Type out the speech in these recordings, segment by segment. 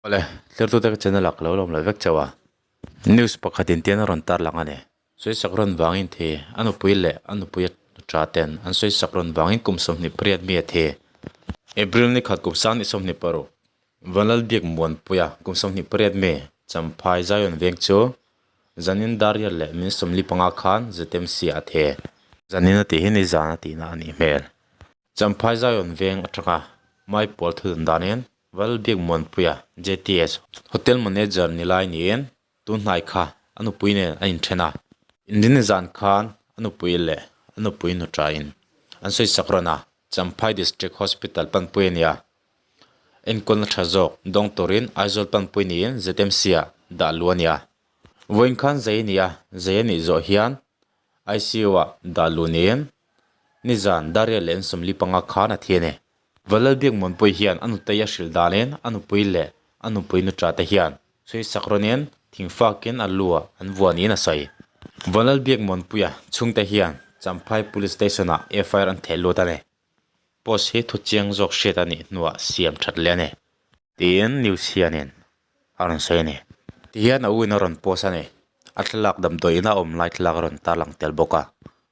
Awle, thlertute ka channel ah ka lo lawm lo vek chauh a. News pakhat in tian a rawn tar lang a ni. Sawisak rawn vangin thi, a nupui leh a nupui a tha ten an sawisak rawn vangin kum 28 mi a thi. April ni khat kum 2026, Vanlalbiak Muanpuia kum 28 mi Champhai Zion veng chu zanin Darial leh min 45 khan ZMC ah a thi. Zanin a tih hi nizan a tihna a nih hmel. Champhai Zion veng atanga Maipawl thudun danin Valbiak Muanpuia, JTS, Hotel Manager ni lai niin tun hnai kha a nupui nen a inthen a. Indini zan khan a nupui leh a nupui nuṭain an sawisak rawn a, Champhai District Hospital panpui a ni a. Enkawlna tha zawk dawng turin Aizawl panpui niin ZMC-ah dah luh a ni a. Vawiin khan zai a ni a, zai a nih zawh hian ICU-ah dah luh niin nizan Darial leh 45 khan a thi a ni. Valalbiak Muanpui hian a nutei a hrilh danin a nupui leh a nupui nuṭa te hian sawisak rawnin thingfakin a lu ah an vuah niin a sawi. Valalbiak Muanpuia chhungte hian Champhai Police Station-ah FIR an theh lut a ni. Post hi thuchiang zawk hriat a nih hnuah siam that leh a ni. Tiin news hianin a rawn sawi a ni. Tihian a uin a rawn post a ni. A thlalak damdawiin a awm lai thlalak a rawn tarlang tel bawk a.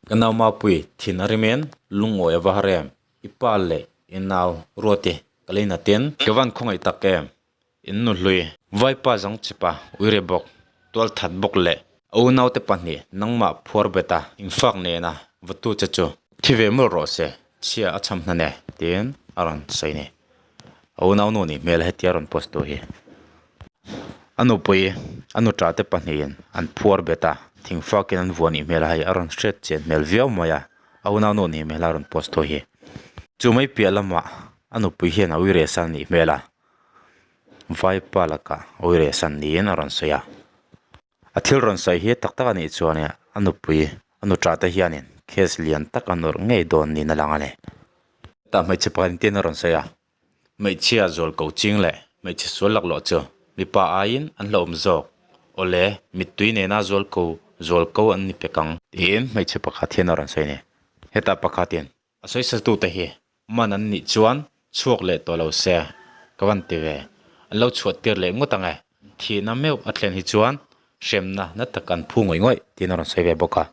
Ka nau Mapui thin a rimin lungawi a va har em? I pa leh i nau Ruati ka lei natin. Ka van khawngaih tak em? In nu hlui. Vaipa zang chipa uire bawk, tual that bawk leh a unaute pahnih nangmah phuar beta infak nena vatu che chu thi ve mawlh rawh se, chhia a cham hnan e, tiin a rawn sawi ni. A unau nu nih hmel hetia rawn post tu hi. A nupui a nuṭa te pahnihin an phuar bet a, thingfakin an vuah nih hmel a hei a rawn hriat chian hmel viau mai a, a unau nu nih hmel a rawn post tu hi. Chu mai piah lamah a nupui hian a uirehsan nih hmel a, vaipa lakah a uirehsan niin a rawn sawi a. A thil rawn sawi hi tak tak a nih chuan a nupui a nuṭa te hianin case lian tak a nawrh ngei dawn niin a lang a ni. Tah hmeichhe pakhat in tin a rawn sawi a, hmeichhia zual ko ching leh hmeichhe sual laklawh chu mipa aiin an hlauhawm zawk awle mittui nena zual ko zual ko an ni pek ang tiin hmeichhe pakhat hian a rawn sawi a ni. Hetah pakhatin A sawisatute hi man an nih chuan chhuak leh tawh lo se ka van ti ve. An lo chhuah tir leh ngawt ang e. Thihna meuh a thlen hi chuan hremna na tak an phu ngawih ngawih tiin a rawn sawi ve bawk a.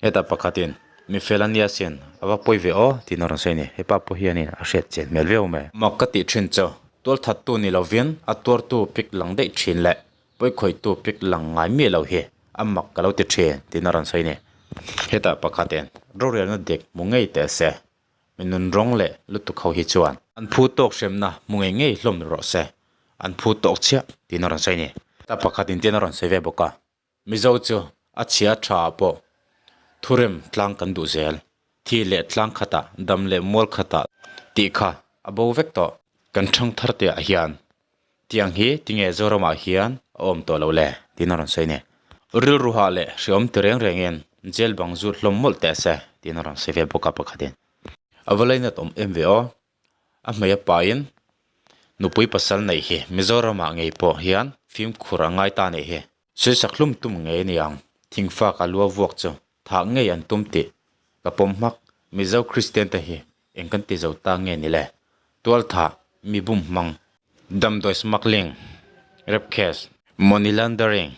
Hetah pakhatin mi fel a nia sin a va pawi ve aw tiin a rawn sawi a ni. Hepa pawh hianin a hriat chian hmel viau mai. Mak ka tih thin chu tualthattu ni lovin a tuartu pik lang daih thin leh Pawikhawihtu pik lang ngai miah lo hi a mak ka lo ti thin tiin a rawn sawi a ni. Hetah pakhatin rorelna dik hmu ngei teh se, mi nunrawng leh lutuk ho hi chuan an phu tawk hremna hmu ngei ngei hlawm rawh se, an phu tawk chiah tiin a rawn sawi a ni. Hetah pakhatin tiin a rawn sawi ve bawk a, Mizo chu a chhia tha ah pawh thurem tlang kan duh zel, thi leh tlang khatah dam leh mual khatah tih kha a bo vek tawh. Kan thangthar te ah hian Tiang hi tinge Zoramah hian a awm tawh lo le? tiin a rawn sawi a ni. Rilru hah leh hreawm ti reng rengin jail bang zut hlawm mawlh teh se tiin a rawn sawi ve bawk a pakhatin. A va lainat awm em ve aw. A hmei a pain nupui pasal neih hi Mizoramah ngei pawh hian fimkhur a ngai ta neih hi. Sawisak hlum tum ngei a ni ang. Thingfak a lua vuak chu thah ngei an tum tih ka pawm hmak. Mizo Kristian te hi eng kan ti zo ta nge ni le? Tualthah, mi bum hmang, damdawi smuggling, rape case, money laundering,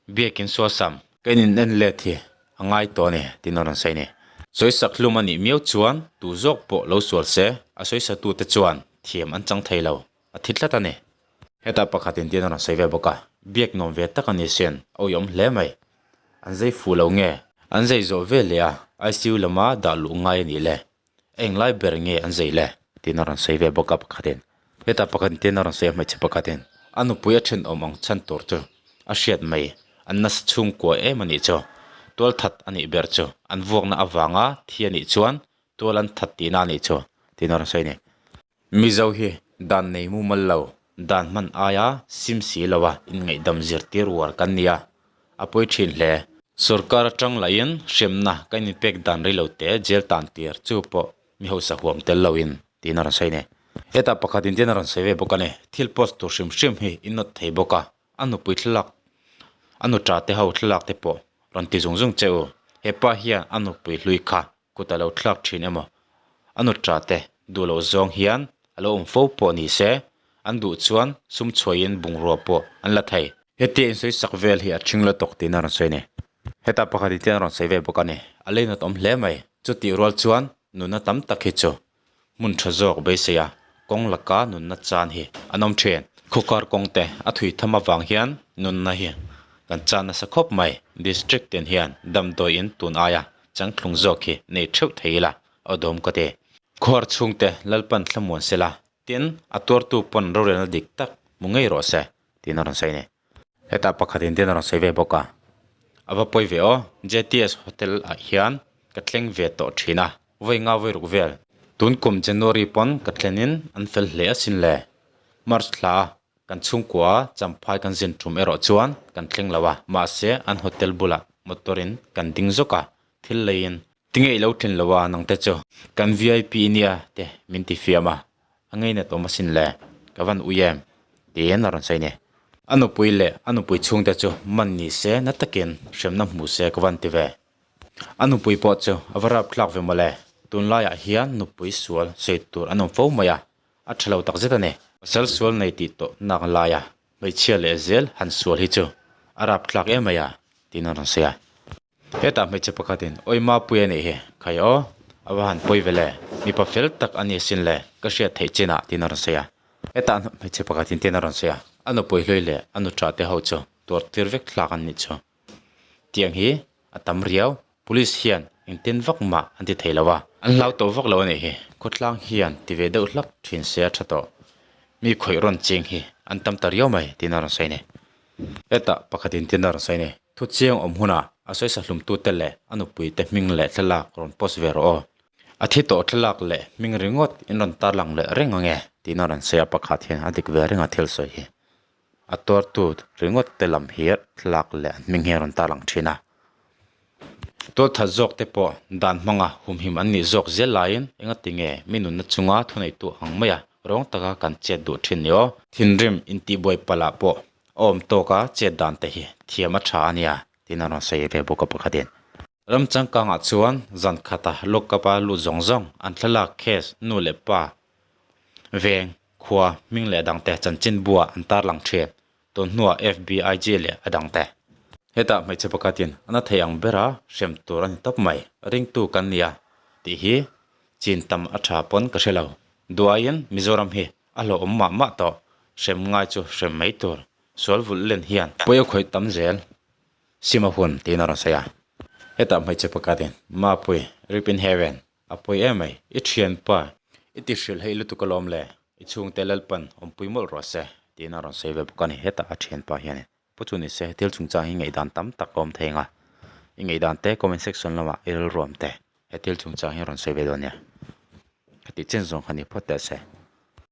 biakin sualsam, ka in en let hi a ngai tawh a ni tiin a rawn sawi a ni. Sawisak hlum a nih miau chuan tu zawk pawh lo sual se a sawisatute chuan thiam an chang thei lo. A thi tlat a ni. Hetah pakhatin tiin a rawn sawi ve bawk a, biak nuam ve tak a ni sin, a uiawm hle mai. An zei fuh lo nge? An zei zawh ve leh a, ICU lama dah luh ngai a nih le? Englai ber nge an zei le? Tiin a rawn sawi ve bawk a pakhatin. Hetah pakhatin tiin a rawn sawi a hmeichhe pakhatin a nupui a thenawm ang chhan tur chu a hriat mai, an nasa chhungkua em a nih chu. Tualthat a nih ber chu an vuakna avanga thi a nih chuan tual an that tihna a nih chu, tiin a rawn sawi a ni. Mizo hi dan nei mumal lo, dan hman aia sim si lo a inngaihdam zirtir uar kan ni a, a pawi thin hle. Sorkar atang lahin hremna kan inpek dan rei lo te jail tan tir chu pawh mi hausa huam tel loin tiin a rawn sawi a ni. Hetah pakhat in tin a rawn sawi ve bawk a ni. Thil post tur hrim hrim hi in nawt thei bawk a, a nupui thlalak, a nuṭa te ho thlalak te pawh rawn ti zung zung che u. Hepa hian a nupui hlui kha kut a lo thlak thin emaw a nuṭa te duh loh zawng hian a lo awm fo pawh ni se, An duh chuan sum chhuahin bungrua pawh an la thei. Hetia insawi sak vel hi a ṭhing la tawk tiin a rawn sawi a ni. Heta pakhat in tian a rawn sawi ve bawk a ni. A leinat awm hle mai. Chutih rual chuan nunna tam tak hi chu hmun tha zawk beisei a, kawng laka nunna chan hi an awm thin. Khawkar kawng te a thui tham avang hian nunna hi kan chan nasa khawp mai. District tin hian damdawi in tun aia changthlung zawk hi nei theuh thei ila a dawm ka ti. Khuar chhungte Lalpan thlamuan sela, tin a tuartu pawn rorelna dik tak hmu ngei rawh se tiin a rawn sawi a ni. Hetah pakhat in tin a rawn sawi ve bawk a, a va pawi ve aw, JTS hotel ah hian ka thleng ve tawh thin a, vawi nga vawi ruk vel. Tun kum January pawn ka thlen in an fel hle asin le. March thla kan chhungkua champhai kan zin tum erawh chuan kan thleng lo a, mahse an hotel bulah motor in kan ding zawk a, thil leiin. Tinge i lo thlen lo a nangte chu? Kan vip nia te min ti fiam a, A ngeinat awm asin le, ka van ui em? tiin a rawn sawi ni. A nupui leh a nupui chhungte chu man ni se na takin hremna hmu se ka van ti ve. A nupui pawh chu a va rap thlak ve mawle, tunlaiah hian nupui sual sawi tur an awm fo mai a, a tha lo takzet a ni. Pasal sual nei tih tawh nak laia hmeichhia leh zel han sual hi chu a rap thlak em mai a, tiin a rawn sawi a. Hetah hmeichhe pakhatin awi mapui a nih hi, khai aw, a va han pawi ve le, mipa fel tak a ni asin le, ka hriat theih chinah tiin a rawn sawi a. Hetah hmeichhe pakhatin tiin a rawn sawi a, a nupui hlui leh a nuṭah te ho chu tuar tir vek thlak an nih chu. Tiang hi a tam riau, police hian engtin vak mah an ti thei lo a, an hlau tawh vak lo a nih hi, khawtlang hian ti ve deuh hlak thin se a tha tawh, mi khawih rawn ching hi an tam ta riau mai tiin a rawn sawi a ni. Hetah pakhatin tiin a rawn sawi a ni. Thu chiang awm hunah a sawisa hlumtute leh a nupuite hming leh thlalak rawn post ve rawh aw. A thi tawh thlalak leh hming ringawt in rawn tarlang leh reng ang e tiin a rawn sawi a, pakhat hian a dik ve reng a thil sawi hi. A tuartu ringawt te lam hi thlalak leh an hming hi a rawn tarlang thin a. Tualthat zawk te pawh dan hmanga humhim an nih zawk zel laiin engati nge mi nunna chunga thuneitu ang maia rawng taka kan chet duh thin ni aw. Thinrim intihbuai palh ah pawh A awm tawk a, chet dan te hi thiam a tha a nia, tiin a rawn sawi ve bawk a pakhatin. Ram changkangah chuan zan khata lock-up a lut zawng zawng an thlalak case nu leh pa veng khua hming leh dangte chanchin buah an tarlang thin tun hnuah FBIG leh a dangte. Hetah hmeichhe pakhatin a na thei ang bera hrem tur a ni tawp mai, ringtu kan nia tih hi chin tam a tha pawn ka hre lo. Duaiin Mizoram hi A hlauhawm mah mah tawh, hrem ngai chu hrem mai tur, sual vulh len hian. Pawi a khawih tam zel, sim a hun tiin a rawn sawi a. Hetah hmeichhe pakhatin, Mapui, rip in heaven, a pawi em mai, i thianpa, i ti hrilh hei lutuk alawm le, i chhungte Lalpan awmpui mawlh rawh se, tiin a rawn sawi ve bawk a ni. Hetah a thianpa hianin, Pu chu ni se, thil chungchang hi ngaihdan tam tak a awm thei ang a, i ngaihdan te comment section lamah i rilruam te he thil chungchang hi a rawn sawi ve dawn nia. Heti chen zawng kha ni phawt teh se.